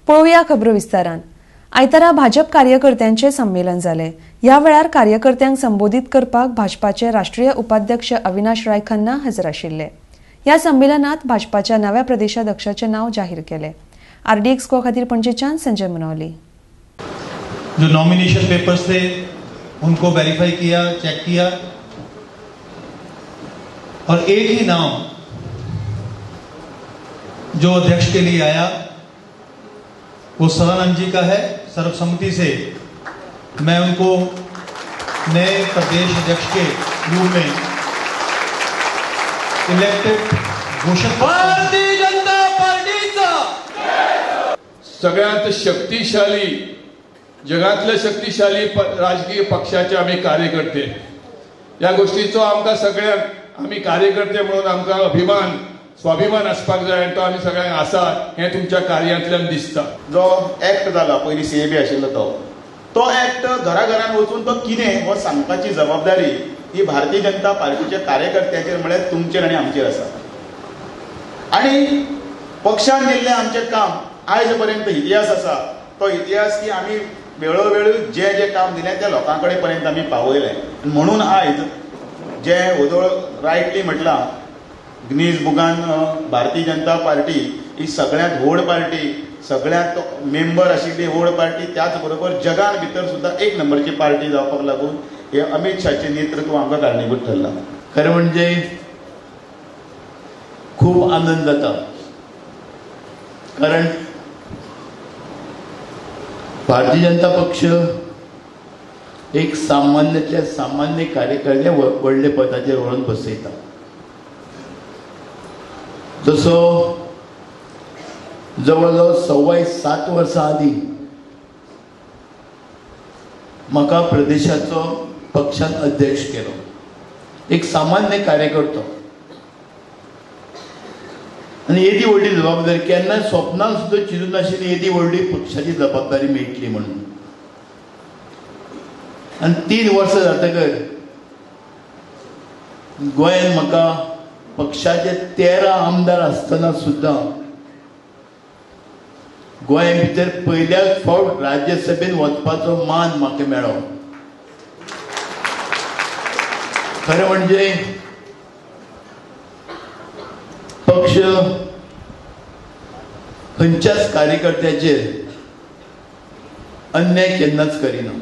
पळोवया खबरो विस्तारान. आयतारा भाजप कार्यकर्त्यांचे संमेलन जाले. ह्या वेळार कार्यकर्त्यांक संबोधीत करपाक भाजपाचे राष्ट्रीय उपाध्यक्ष अविनाश राय खन्ना हजर आशिल्ले. ह्या संमेलनात भाजपाच्या नव्या प्रदेशाध्यक्षाचे नाव जाहीर केले. आरडीएक्स गोवा खातीर पणजेच्यान संजय मुनवली. जो नॉमिनेशन पेपर्स थे उनको वेरीफाई किया, चेक किया और एक ही नाम जो अध्यक्ष के लिए आया वो सदानंद जी का है। सर्वसम्मति से मैं उनको नए प्रदेश अध्यक्ष के रूप में इलेक्टेड घोषित करता हूं। भारतीय जनता पार्टीचा। सगळ्यात शक्तिशाली, जगातले शक्तिशाली राजकीय पक्षाचे आमी कार्यकर्ते. ह्या गोष्टीचो आमकां सगळ्यांक, आमी कार्यकर्ते म्हणून आमकां अभिमान, स्वाभिमान आसपाक जाय आनी तो आमी सगळ्यांक आसा हें तुमच्या कार्यांतल्यान दिसता. जो एक्ट जाला पयलीं सीएबी आशिल्लो तो तो एक्ट घरा घरान वचून तो कितें हो सांगपाची जबाबदारी ही भारतीय जनता पार्टीच्या कार्यकर्त्यांचेर, म्हळ्यार तुमचेर आनी आमचेर आसा. आनी पक्षान दिल्लें आमचें काम आयज पर्यंत इतिहास आसा, तो इतिहास की आमी वेळोवेळी जें जें काम दिलें तें लोकां कडेन पर्यंत आमी पावयलें. म्हणून आयज जें ओदोळ रायटली म्हटलां, गिनीज बुकान भारतीय जनता पार्टी ही सगळ्यांत व्हड पार्टी, सगळ्यांत मेंबर आशिल्ली व्हड पार्टी, त्याच बरोबर जगान भितर सुद्दां एक नंबरची पार्टी जावपाक लागून हे अमित शाहचें नेतृत्व आमकां कारणीभूत ठरलां. खरें म्हणजे खूब आनंद जाता, कारण भारतीय जनता पक्ष एक सामान्यांतल्या सामान्य कार्यकर्ते व्हडले पदाचेर व्हरून बसयता. जसो जवळ जवळ 7.25 वर्सां आदीं म्हाका प्रदेशाचो पक्षान अध्यक्ष केलो, एक सामान्य कार्यकर्तो, आनी येदी व्हडली जबाबदारी केन्ना स्वप्नान सुद्दां चिंतून नाशिल्ली येदी व्हडली पक्षाची जबाबदारी मेळटली म्हणून. आनी 3 वर्सां जातकर गोंयान म्हाका पक्षाचे 13 आमदार आसतना सुद्दां गोंया भितर पयल्याच फावट राज्यसभेन वचपाचो मान म्हाका मेळ्ळो. खरें म्हणजे पक्ष खंयच्याच कार्यकर्त्याचेर अन्याय केन्नाच करिना.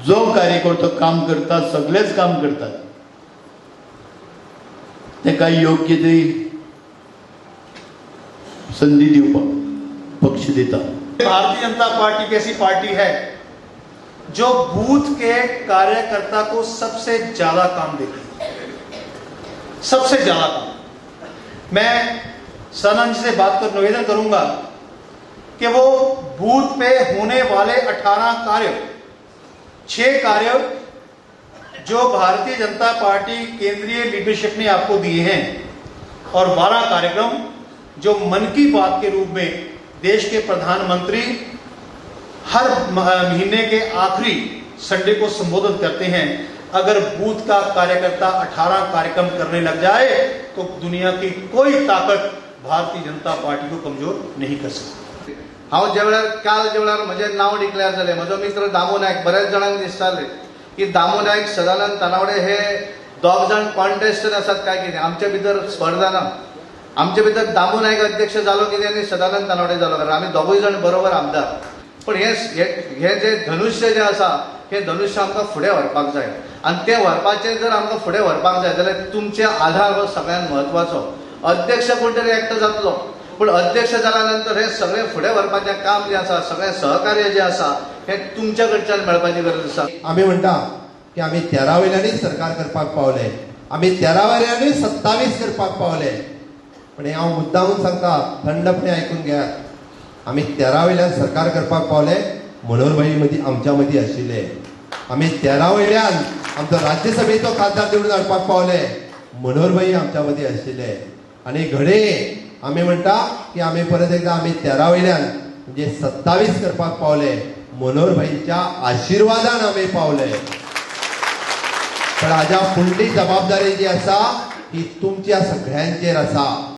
जो कार्यकर्तो काम करता, सगळेच काम करतात, ताका योग्य ती संदी दिवपाक पक्ष दिता. भारतीय जनता पार्टी एक ऐसी पार्टी है जो बूथ के कार्यकर्ता को सबसे ज्यादा काम देती है, सबसे ज्यादा काम. मैं सदानंद जी से बात कर निवेदन करूंगा कि वो बूथ पे होने वाले 18 कार्य, 6 कार्य जो भारतीय जनता पार्टी केंद्रीय लीडरशिप ने आपको दिए हैं और 12 कार्यक्रम जो मन की बात के रूप में देश के प्रधानमंत्री हर महीने के आखिरी संडे को संबोधित करते हैं, अगर बूथ का कार्यकर्ता 18 कार्यक्रम करने लग जाए तो दुनिया की कोई ताकत भारतीय जनता पार्टी को कमजोर नहीं कर सकती. हांव ज्या वेळार काल ज्या वेळार म्हजें नांव डिक्लेअर जालें, म्हजो मित्र दामू नायक, बऱ्याच जाणांक दिसतालें की दामू नायक, सदानंद तानावडे हे दोग जाण कॉन्टेस्टन आसात काय कितें. आमचे भितर स्पर्धा ना, आमचे भितर दामू नायक अध्यक्ष जालो कितें आनी सदानंद तानावडे जालो, कारण आमी दोगूय जाण बरोबर आमदार. पूण हे जे धनुष्य जें आसा हें धनुष्य आमकां फुडें व्हरपाक जाय आनी तें व्हरपाचें जर आमकां फुडें व्हरपाक जाय जाल्यार तुमचे आधार हो सगळ्यांत म्हत्वाचो. अध्यक्ष कोण तरी एकटो जातलो, पूण अध्यक्ष जाल्या नंतर हें सगळें फुडें व्हरपाचें काम जें आसा, सगळें सहकार्य जें आसा हें तुमच्या कडच्यान मेळपाची गरज आसा. आमी म्हणटा की आमी 13 वयल्यानूय सरकार करपाक पावले, आमी 13 वयल्यानूय 27 करपाक पावले, पण हांव मुद्दामून सांगता, थंडपणे आयकून घेयात, आमी 13 वयल्यान सरकार करपाक पावले, मनोहर भाई मदीं आमच्या मदीं आशिल्ले. आमी 13 वयल्यान आमचो राज्यसभेचो खासदार निवडून हाडपाक पावले, मनोहर भाई आमच्या मदीं आशिल्ले. आनी घडये आमी म्हणटा की आमी परत एकदा आमी 13 वयल्यान म्हणजे 27 करपाक पावले, मनोहर भाईच्या आशिर्वादान आमी पावले. पण हाज्या फुडली जबाबदारी जी आसा ही तुमच्या सगळ्यांचेर आसा.